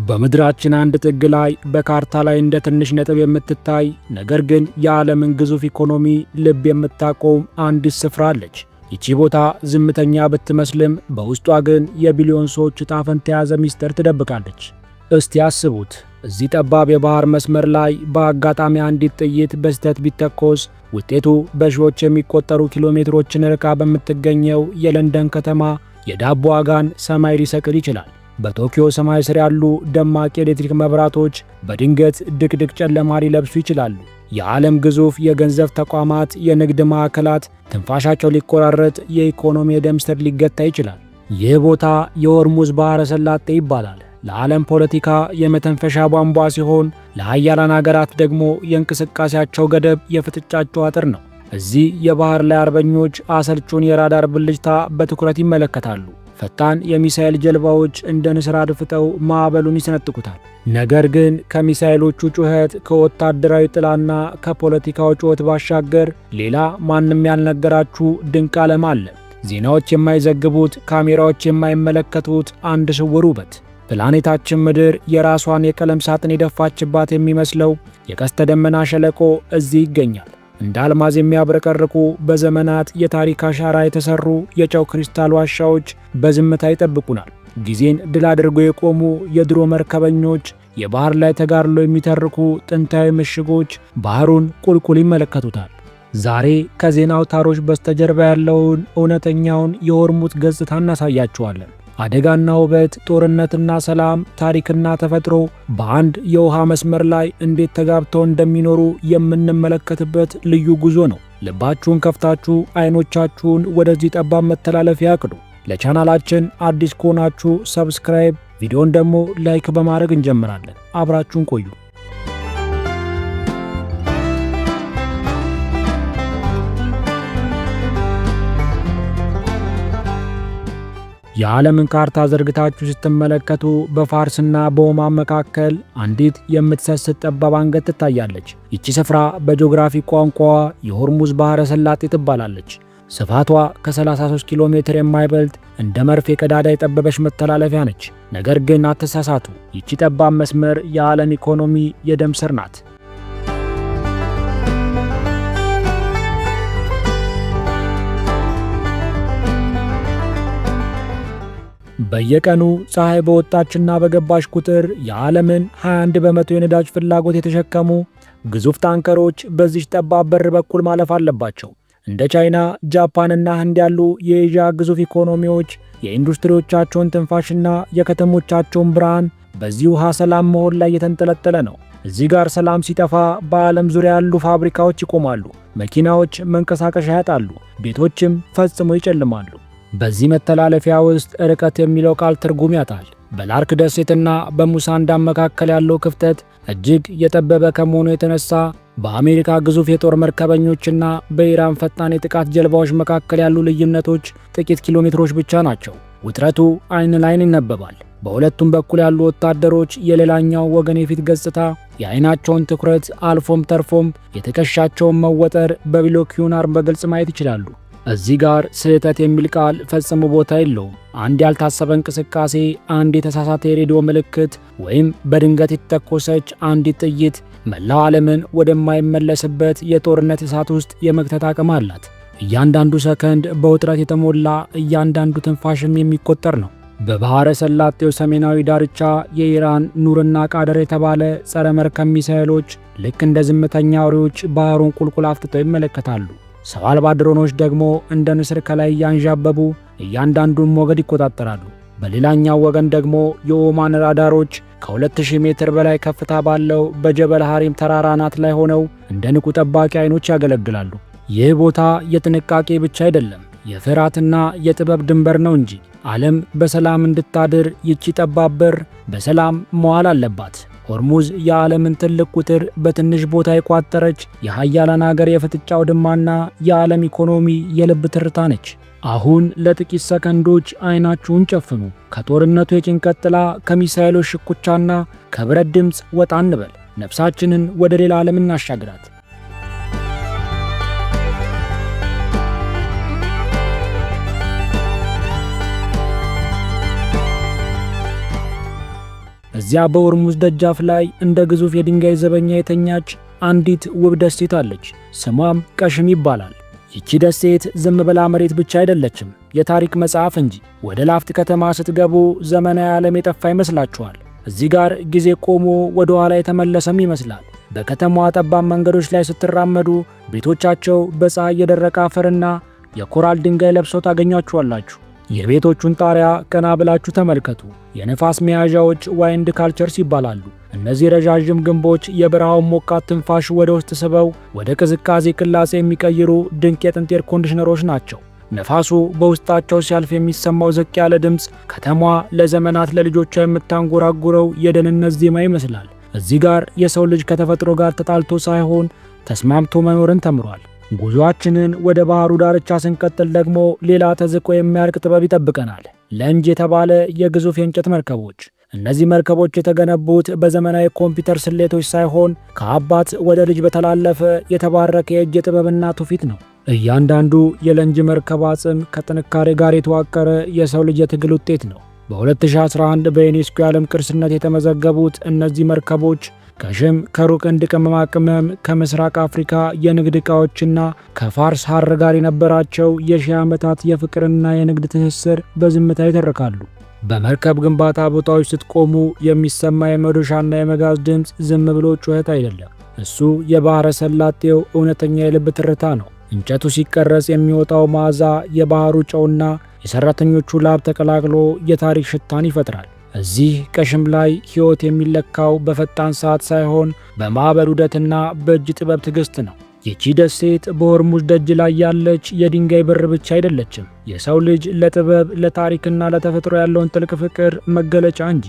በምድራችን አንድ ጥግ ላይ በካርታ ላይ እንደ ትንሽ ነጥብ የምትታይ፣ ነገር ግን የዓለምን ግዙፍ ኢኮኖሚ ልብ የምታቆም አንዲት ስፍራ አለች። ይቺ ቦታ ዝምተኛ ብትመስልም በውስጧ ግን የቢሊዮን ሰዎች ዕጣ ፈንታ የያዘ ሚስጥር ትደብቃለች። እስቲ አስቡት፣ እዚህ ጠባብ የባህር መስመር ላይ በአጋጣሚ አንዲት ጥይት በስህተት ቢተኮስ ውጤቱ በሺዎች የሚቆጠሩ ኪሎ ሜትሮችን ርቃ በምትገኘው የለንደን ከተማ የዳቦ ዋጋን ሰማይ ሊሰቅል ይችላል። በቶኪዮ ሰማይ ስር ያሉ ደማቅ የኤሌክትሪክ መብራቶች በድንገት ድቅድቅ ጨለማ ሊለብሱ ይችላሉ። የዓለም ግዙፍ የገንዘብ ተቋማት፣ የንግድ ማዕከላት ትንፋሻቸው ሊቆራረጥ፣ የኢኮኖሚ የደም ስር ሊገታ ይችላል። ይህ ቦታ የሆርሙዝ ባሕረ ሰላጤ ይባላል። ለዓለም ፖለቲካ የመተንፈሻ ቧንቧ ሲሆን፣ ለሀያላን አገራት ደግሞ የእንቅስቃሴያቸው ገደብ፣ የፍጥጫቸው አጥር ነው። እዚህ የባህር ላይ አርበኞች አሰልቹን የራዳር ብልጭታ በትኩረት ይመለከታሉ። ፈጣን የሚሳኤል ጀልባዎች እንደ ንስር አድፍጠው ማዕበሉን ይሰነጥቁታል። ነገር ግን ከሚሳኤሎቹ ጩኸት፣ ከወታደራዊ ጥላና ከፖለቲካው ጩኸት ባሻገር ሌላ ማንም ያልነገራችሁ ድንቅ ዓለም አለ። ዜናዎች የማይዘግቡት፣ ካሜራዎች የማይመለከቱት አንድ ስውር ውበት። ፕላኔታችን ምድር የራሷን የቀለም ሳጥን የደፋችባት የሚመስለው የቀስተ ደመና ሸለቆ እዚህ ይገኛል። እንደ አልማዝ የሚያብረቀርቁ፣ በዘመናት የታሪክ አሻራ የተሰሩ የጨው ክሪስታል ዋሻዎች በዝምታ ይጠብቁናል። ጊዜን ድል አድርገው የቆሙ የድሮ መርከበኞች፣ የባህር ላይ ተጋድሎ የሚተርኩ ጥንታዊ ምሽጎች ባህሩን ቁልቁል ይመለከቱታል። ዛሬ ከዜና አውታሮች በስተጀርባ ያለውን እውነተኛውን የሆርሙዝ ገጽታ እናሳያችኋለን። አደጋና ውበት፣ ጦርነትና ሰላም፣ ታሪክና ተፈጥሮ በአንድ የውሃ መስመር ላይ እንዴት ተጋብተው እንደሚኖሩ የምንመለከትበት ልዩ ጉዞ ነው። ልባችሁን ከፍታችሁ አይኖቻችሁን ወደዚህ ጠባብ መተላለፊያ አቅኑ። ለቻናላችን አዲስ ከሆናችሁ subscribe፣ ቪዲዮን ደግሞ like በማድረግ እንጀምራለን። አብራችሁን ቆዩ። የዓለምን ካርታ ዘርግታችሁ ስትመለከቱ በፋርስና በኦማን መካከል አንዲት የምትሰስት ጠባብ አንገት ትታያለች። ይቺ ስፍራ በጂኦግራፊ ቋንቋዋ የሆርሙዝ ባሕረ ሰላጤ ትባላለች። ስፋቷ ከ33 ኪሎ ሜትር የማይበልጥ፣ እንደ መርፌ ቀዳዳ የጠበበች መተላለፊያ ነች። ነገር ግን አትሳሳቱ፣ ይቺ ጠባብ መስመር የዓለም ኢኮኖሚ የደም ስር ናት። በየቀኑ ፀሐይ በወጣችና በገባች ቁጥር የዓለምን 21% የነዳጅ ፍላጎት የተሸከሙ ግዙፍ ታንከሮች በዚች ጠባብ በር በኩል ማለፍ አለባቸው። እንደ ቻይና፣ ጃፓንና ህንድ ያሉ የኤዥያ ግዙፍ ኢኮኖሚዎች የኢንዱስትሪዎቻቸውን ትንፋሽና የከተሞቻቸውን ብርሃን በዚህ ውሃ ሰላም መሆን ላይ የተንጠለጠለ ነው። እዚህ ጋር ሰላም ሲጠፋ በዓለም ዙሪያ ያሉ ፋብሪካዎች ይቆማሉ፣ መኪናዎች መንቀሳቀሻ ያጣሉ፣ ቤቶችም ፈጽሞ ይጨልማሉ። በዚህ መተላለፊያ ውስጥ ርቀት የሚለው ቃል ትርጉም ያጣል። በላርክ ደሴትና በሙሳንዳም መካከል ያለው ክፍተት እጅግ የጠበበ ከመሆኑ የተነሳ በአሜሪካ ግዙፍ የጦር መርከበኞችና በኢራን ፈጣን የጥቃት ጀልባዎች መካከል ያሉ ልዩነቶች ጥቂት ኪሎ ሜትሮች ብቻ ናቸው። ውጥረቱ አይን ላይን ይነበባል። በሁለቱም በኩል ያሉ ወታደሮች የሌላኛው ወገን የፊት ገጽታ፣ የአይናቸውን ትኩረት፣ አልፎም ተርፎም የትከሻቸውን መወጠር በቢኖኪውላር በግልጽ ማየት ይችላሉ። እዚህ ጋር ስህተት የሚል ቃል ፈጽሞ ቦታ የለውም። አንድ ያልታሰበ እንቅስቃሴ፣ አንድ የተሳሳተ የሬዲዮ ምልክት ወይም በድንገት የተተኮሰች አንዲት ጥይት መላው ዓለምን ወደማይመለስበት የጦርነት እሳት ውስጥ የመክተት አቅም አላት። እያንዳንዱ ሰከንድ በውጥረት የተሞላ፣ እያንዳንዱ ትንፋሽም የሚቆጠር ነው። በባሕረ ሰላጤው ሰሜናዊ ዳርቻ የኢራን ኑርና ቃደር የተባለ ጸረ መርከብ ሚሳኤሎች ልክ እንደ ዝምተኛ አውሬዎች ባህሩን ቁልቁል አፍጥጠው ይመለከታሉ። ሰው አልባ ድሮኖች ደግሞ እንደ ንስር ከላይ እያንዣበቡ እያንዳንዱን ሞገድ ይቆጣጠራሉ። በሌላኛው ወገን ደግሞ የኦማን ራዳሮች ከ2000 ሜትር በላይ ከፍታ ባለው በጀበል ሐሪም ተራራ አናት ላይ ሆነው እንደ ንቁ ጠባቂ አይኖች ያገለግላሉ። ይህ ቦታ የጥንቃቄ ብቻ አይደለም፣ የፍርሃትና የጥበብ ድንበር ነው እንጂ። ዓለም በሰላም እንድታድር ይቺ ጠባብ በር በሰላም መዋል አለባት። ሆርሙዝ የዓለምን ትልቅ ቁጥር በትንሽ ቦታ የቋጠረች የሀያላን አገር የፍጥጫ አውድማና የዓለም ኢኮኖሚ የልብ ትርታ ነች። አሁን ለጥቂት ሰከንዶች አይናችሁን ጨፍኑ። ከጦርነቱ የጭንቀት ጥላ፣ ከሚሳኤሎች ሽኩቻና ከብረት ድምፅ ወጣ እንበል። ነፍሳችንን ወደ ሌላ ዓለም እናሻግራት። እዚያ በሆርሙዝ ደጃፍ ላይ እንደ ግዙፍ የድንጋይ ዘበኛ የተኛች አንዲት ውብ ደሴት አለች። ስሟም ቀሽም ይባላል። ይቺ ደሴት ዝም ብላ መሬት ብቻ አይደለችም፣ የታሪክ መጽሐፍ እንጂ። ወደ ላፍት ከተማ ስትገቡ ዘመናዊ ዓለም የጠፋ ይመስላችኋል። እዚህ ጋር ጊዜ ቆሞ ወደ ኋላ የተመለሰም ይመስላል። በከተማዋ ጠባብ መንገዶች ላይ ስትራመዱ ቤቶቻቸው በፀሐይ የደረቀ አፈርና የኮራል ድንጋይ ለብሰው ታገኟቸዋላችሁ። የቤቶቹን ጣሪያ ቀና ብላችሁ ተመልከቱ። የነፋስ መያዣዎች wind catchers ይባላሉ። እነዚህ ረዣዥም ግንቦች የበረሃውን ሞቃት ትንፋሽ ወደ ውስጥ ስበው ወደ ቅዝቃዜ ቅላጼ የሚቀይሩ ድንቅ የጥንት air conditioner ኦች ናቸው። ነፋሱ በውስጣቸው ሲያልፍ የሚሰማው ዝቅ ያለ ድምፅ ከተማዋ ለዘመናት ለልጆቿ የምታንጎራጉረው የደህንነት ዜማ ይመስላል። እዚህ ጋር የሰው ልጅ ከተፈጥሮ ጋር ተጣልቶ ሳይሆን ተስማምቶ መኖርን ተምሯል። ጉዞአችንን ወደ ባህሩ ዳርቻ ስንቀጥል ደግሞ ሌላ ተዝቆ የሚያልቅ ጥበብ ይጠብቀናል። ለንጅ የተባለ የግዙፍ የእንጨት መርከቦች። እነዚህ መርከቦች የተገነቡት በዘመናዊ ኮምፒውተር ስሌቶች ሳይሆን ከአባት ወደ ልጅ በተላለፈ የተባረከ የእጅ ጥበብና ትውፊት ነው። እያንዳንዱ የለንጅ መርከብ አጽም ከጥንካሬ ጋር የተዋቀረ የሰው ልጅ የትግል ውጤት ነው። በ2011 በዩኔስኮ የዓለም ቅርስነት የተመዘገቡት እነዚህ መርከቦች ከሽም ከሩቅ ህንድ ቅመማ ቅመም፣ ከምስራቅ አፍሪካ የንግድ ዕቃዎችና ከፋርስ ሐር ጋር የነበራቸው የሺህ ዓመታት የፍቅርና የንግድ ትስስር በዝምታ ይተርካሉ። በመርከብ ግንባታ ቦታዎች ስትቆሙ የሚሰማ የመዶሻና የመጋዝ ድምፅ ዝም ብሎ ጩኸት አይደለም። እሱ የባሕረ ሰላጤው እውነተኛ የልብ ትርታ ነው። እንጨቱ ሲቀረጽ የሚወጣው መዓዛ የባሕሩ ጨውና የሠራተኞቹ ላብ ተቀላቅሎ የታሪክ ሽታን ይፈጥራል። እዚህ ቀሽም ላይ ሕይወት የሚለካው በፈጣን ሰዓት ሳይሆን በማዕበል ዑደትና በእጅ ጥበብ ትዕግሥት ነው። ይቺ ደሴት በሆርሙዝ ደጅ ላይ ያለች የድንጋይ በር ብቻ አይደለችም፣ የሰው ልጅ ለጥበብ ለታሪክና ለተፈጥሮ ያለውን ጥልቅ ፍቅር መገለጫ እንጂ።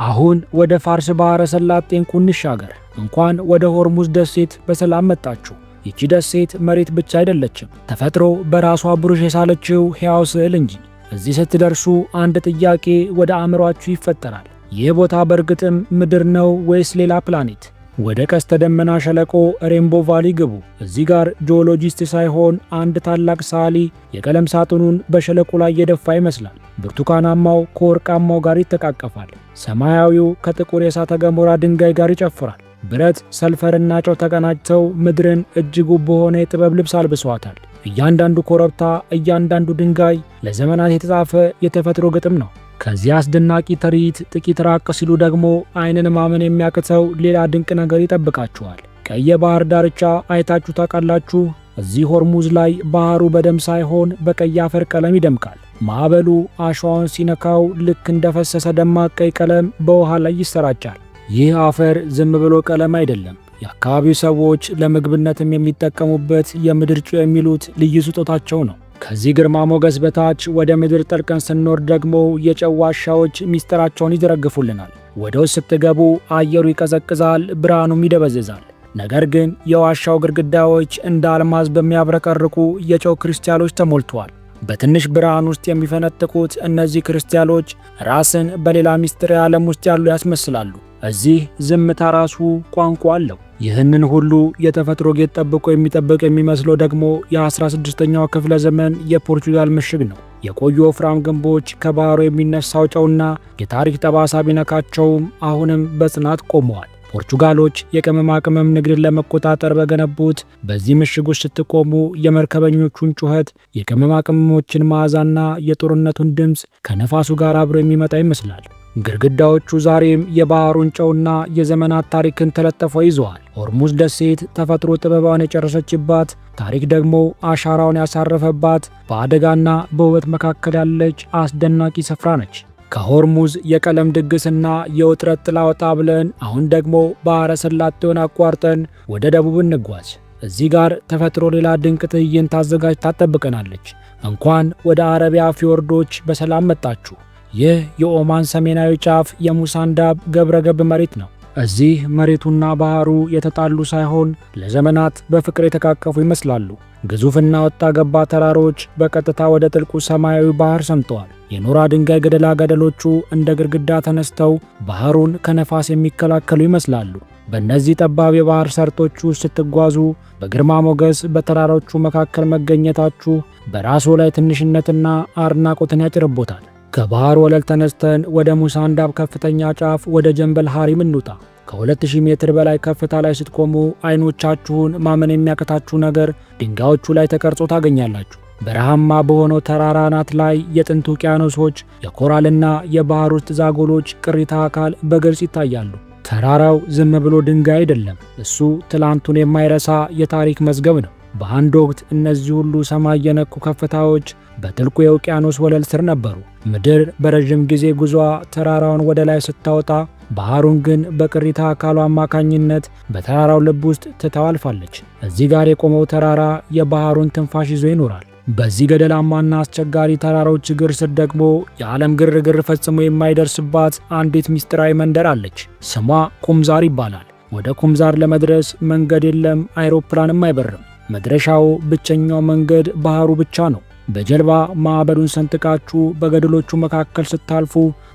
አሁን ወደ ፋርስ ባሕረ ሰላጤ እንቁ እንሻገር። እንኳን ወደ ሆርሙዝ ደሴት በሰላም መጣችሁ። ይቺ ደሴት መሬት ብቻ አይደለችም፣ ተፈጥሮ በራሷ ብሩሽ የሳለችው ሕያው ስዕል እንጂ። እዚህ ስትደርሱ አንድ ጥያቄ ወደ አእምሯችሁ ይፈጠራል። ይህ ቦታ በእርግጥም ምድር ነው ወይስ ሌላ ፕላኔት? ወደ ቀስተ ደመና ሸለቆ Rainbow Valley ግቡ። እዚህ ጋር ጂኦሎጂስት ሳይሆን አንድ ታላቅ ሰዓሊ የቀለም ሳጥኑን በሸለቆ ላይ የደፋ ይመስላል። ብርቱካናማው ከወርቃማው ጋር ይተቃቀፋል። ሰማያዊው ከጥቁር የእሳተ ገሞራ ድንጋይ ጋር ይጨፍራል። ብረት፣ ሰልፈርና ጨው ተቀናጅተው ምድርን እጅግ ውብ በሆነ የጥበብ ልብስ አልብሰዋታል። እያንዳንዱ ኮረብታ፣ እያንዳንዱ ድንጋይ ለዘመናት የተጻፈ የተፈጥሮ ግጥም ነው። ከዚህ አስደናቂ ትርኢት ጥቂት ራቅ ሲሉ ደግሞ ዓይንን ማመን የሚያቅተው ሌላ ድንቅ ነገር ይጠብቃችኋል። ቀይ የባህር ዳርቻ አይታችሁ ታውቃላችሁ? እዚህ ሆርሙዝ ላይ ባህሩ በደም ሳይሆን በቀይ አፈር ቀለም ይደምቃል። ማዕበሉ አሸዋውን ሲነካው ልክ እንደፈሰሰ ደማቅ ቀይ ቀለም በውሃ ላይ ይሰራጫል። ይህ አፈር ዝም ብሎ ቀለም አይደለም። የአካባቢው ሰዎች ለምግብነትም የሚጠቀሙበት የምድር ጨው የሚሉት ልዩ ስጦታቸው ነው። ከዚህ ግርማ ሞገስ በታች ወደ ምድር ጠልቀን ስንወርድ ደግሞ የጨው ዋሻዎች ሚስጥራቸውን ይዘረግፉልናል። ወደ ውስጥ ስትገቡ አየሩ ይቀዘቅዛል፣ ብርሃኑም ይደበዝዛል። ነገር ግን የዋሻው ግድግዳዎች እንደ አልማዝ በሚያብረቀርቁ የጨው ክርስቲያሎች ተሞልተዋል። በትንሽ ብርሃን ውስጥ የሚፈነጥቁት እነዚህ ክርስቲያሎች ራስን በሌላ ሚስጥር ዓለም ውስጥ ያሉ ያስመስላሉ። እዚህ ዝምታ ራሱ ቋንቋ አለው። ይህንን ሁሉ የተፈጥሮ ጌጥ ጠብቆ የሚጠብቅ የሚመስለው ደግሞ የ16ኛው ክፍለ ዘመን የፖርቹጋል ምሽግ ነው። የቆዩ ወፍራም ግንቦች ከባህሩ የሚነሳው ጨውና የታሪክ ጠባሳ ቢነካቸውም አሁንም በጽናት ቆመዋል። ፖርቹጋሎች የቅመማ ቅመም ንግድን ለመቆጣጠር በገነቡት በዚህ ምሽግ ውስጥ ስትቆሙ የመርከበኞቹን ጩኸት፣ የቅመማ ቅመሞችን መዓዛና የጦርነቱን ድምፅ ከነፋሱ ጋር አብሮ የሚመጣ ይመስላል። ግድግዳዎቹ ዛሬም የባህሩን ጨውና የዘመናት ታሪክን ተለጥፈው ይዘዋል። ሆርሙዝ ደሴት ተፈጥሮ ጥበቧን የጨረሰችባት፣ ታሪክ ደግሞ አሻራውን ያሳረፈባት፣ በአደጋና በውበት መካከል ያለች አስደናቂ ስፍራ ነች። ከሆርሙዝ የቀለም ድግስና የውጥረት ጥላ ወጣ ብለን አሁን ደግሞ ባሕረ ሰላጤውን አቋርጠን ወደ ደቡብ እንጓዝ። እዚህ ጋር ተፈጥሮ ሌላ ድንቅ ትዕይንት አዘጋጅታ ትጠብቀናለች። እንኳን ወደ አረቢያ ፊዮርዶች በሰላም መጣችሁ። ይህ የኦማን ሰሜናዊ ጫፍ የሙሳንዳብ ገብረገብ መሬት ነው። እዚህ መሬቱና ባህሩ የተጣሉ ሳይሆን ለዘመናት በፍቅር የተቃቀፉ ይመስላሉ። ግዙፍና ወጣ ገባ ተራሮች በቀጥታ ወደ ጥልቁ ሰማያዊ ባህር ሰምጠዋል። የኖራ ድንጋይ ገደላ ገደሎቹ እንደ ግድግዳ ተነስተው ባህሩን ከነፋስ የሚከላከሉ ይመስላሉ። በእነዚህ ጠባብ የባህር ሰርጦች ውስጥ ስትጓዙ በግርማ ሞገስ በተራሮቹ መካከል መገኘታችሁ በራስዎ ላይ ትንሽነትና አድናቆትን ያጭርቦታል። ከባህር ወለል ተነስተን ወደ ሙሳንዳብ ከፍተኛ ጫፍ ወደ ጀንበል ሐሪም እንውጣ። ከ2000 ሜትር በላይ ከፍታ ላይ ስትቆሙ አይኖቻችሁን ማመን የሚያቅታችሁ ነገር ድንጋዮቹ ላይ ተቀርጾ ታገኛላችሁ። በረሃማ በሆነው ተራራ አናት ላይ የጥንት ውቅያኖሶች፣ የኮራልና የባህር ውስጥ ዛጎሎች ቅሪተ አካል በግልጽ ይታያሉ። ተራራው ዝም ብሎ ድንጋይ አይደለም። እሱ ትላንቱን የማይረሳ የታሪክ መዝገብ ነው። በአንድ ወቅት እነዚህ ሁሉ ሰማይ የነኩ ከፍታዎች በጥልቁ የውቅያኖስ ወለል ስር ነበሩ። ምድር በረዥም ጊዜ ጉዟ ተራራውን ወደ ላይ ስታወጣ፣ ባህሩን ግን በቅሪተ አካሉ አማካኝነት በተራራው ልብ ውስጥ ትታው አልፋለች። እዚህ ጋር የቆመው ተራራ የባህሩን ትንፋሽ ይዞ ይኖራል። በዚህ ገደላማና አስቸጋሪ ተራሮች እግር ስር ደግሞ የዓለም ግርግር ፈጽሞ የማይደርስባት አንዲት ምስጢራዊ መንደር አለች። ስሟ ኩምዛር ይባላል። ወደ ኩምዛር ለመድረስ መንገድ የለም፣ አይሮፕላንም አይበርም። መድረሻው ብቸኛው መንገድ ባህሩ ብቻ ነው። በጀልባ ማዕበሉን ሰንጥቃችሁ በገደሎቹ መካከል ስታልፉ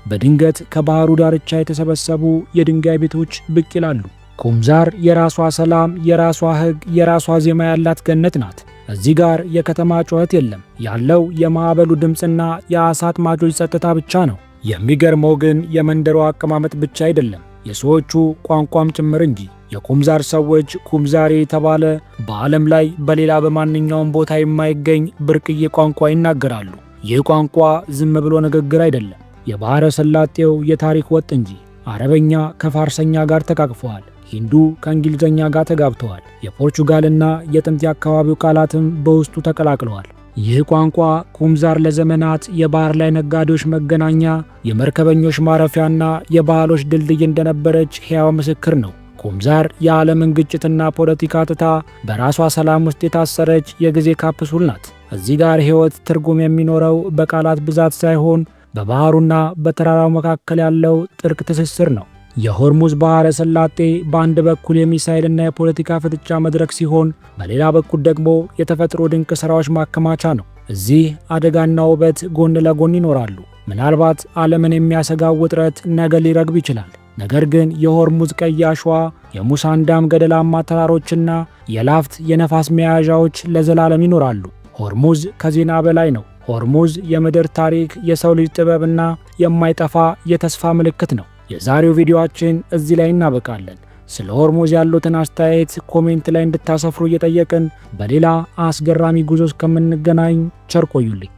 በድንገት ከባህሩ ዳርቻ የተሰበሰቡ የድንጋይ ቤቶች ብቅ ይላሉ። ኩምዛር የራሷ ሰላም፣ የራሷ ሕግ፣ የራሷ ዜማ ያላት ገነት ናት። እዚህ ጋር የከተማ ጩኸት የለም። ያለው የማዕበሉ ድምፅና የዓሣ አጥማጆች ጸጥታ ብቻ ነው። የሚገርመው ግን የመንደሯ አቀማመጥ ብቻ አይደለም፣ የሰዎቹ ቋንቋም ጭምር እንጂ። የኩምዛር ሰዎች ኩምዛሬ የተባለ በዓለም ላይ በሌላ በማንኛውም ቦታ የማይገኝ ብርቅዬ ቋንቋ ይናገራሉ። ይህ ቋንቋ ዝም ብሎ ንግግር አይደለም፣ የባሕረ ሰላጤው የታሪክ ወጥ እንጂ። አረበኛ ከፋርሰኛ ጋር ተቃቅፈዋል። ሂንዱ ከእንግሊዝኛ ጋር ተጋብተዋል። የፖርቹጋልና የጥንት የአካባቢው ቃላትም በውስጡ ተቀላቅለዋል። ይህ ቋንቋ ኩምዛር ለዘመናት የባህር ላይ ነጋዴዎች መገናኛ፣ የመርከበኞች ማረፊያና የባህሎች ድልድይ እንደነበረች ሕያው ምስክር ነው። ኩምዛር የዓለምን ግጭትና ፖለቲካ ትታ በራሷ ሰላም ውስጥ የታሰረች የጊዜ ካፕሱል ናት። እዚህ ጋር ሕይወት ትርጉም የሚኖረው በቃላት ብዛት ሳይሆን በባህሩና በተራራው መካከል ያለው ጥልቅ ትስስር ነው። የሆርሙዝ ባሕረ ሰላጤ በአንድ በኩል የሚሳኤልና የፖለቲካ ፍጥጫ መድረክ ሲሆን፣ በሌላ በኩል ደግሞ የተፈጥሮ ድንቅ ሥራዎች ማከማቻ ነው። እዚህ አደጋና ውበት ጎን ለጎን ይኖራሉ። ምናልባት ዓለምን የሚያሰጋው ውጥረት ነገ ሊረግብ ይችላል። ነገር ግን የሆርሙዝ ቀይ አሸዋ፣ የሙሳንዳም ገደላማ ተራሮችና የላፍት የነፋስ መያዣዎች ለዘላለም ይኖራሉ። ሆርሙዝ ከዜና በላይ ነው። ሆርሙዝ የምድር ታሪክ፣ የሰው ልጅ ጥበብና የማይጠፋ የተስፋ ምልክት ነው። የዛሬው ቪዲዮአችን እዚህ ላይ እናበቃለን። ስለ ሆርሙዝ ያሉትን አስተያየት comment ላይ እንድታሰፍሩ እየጠየቅን በሌላ አስገራሚ ጉዞ እስከምንገናኝ ቸር ቆዩልኝ።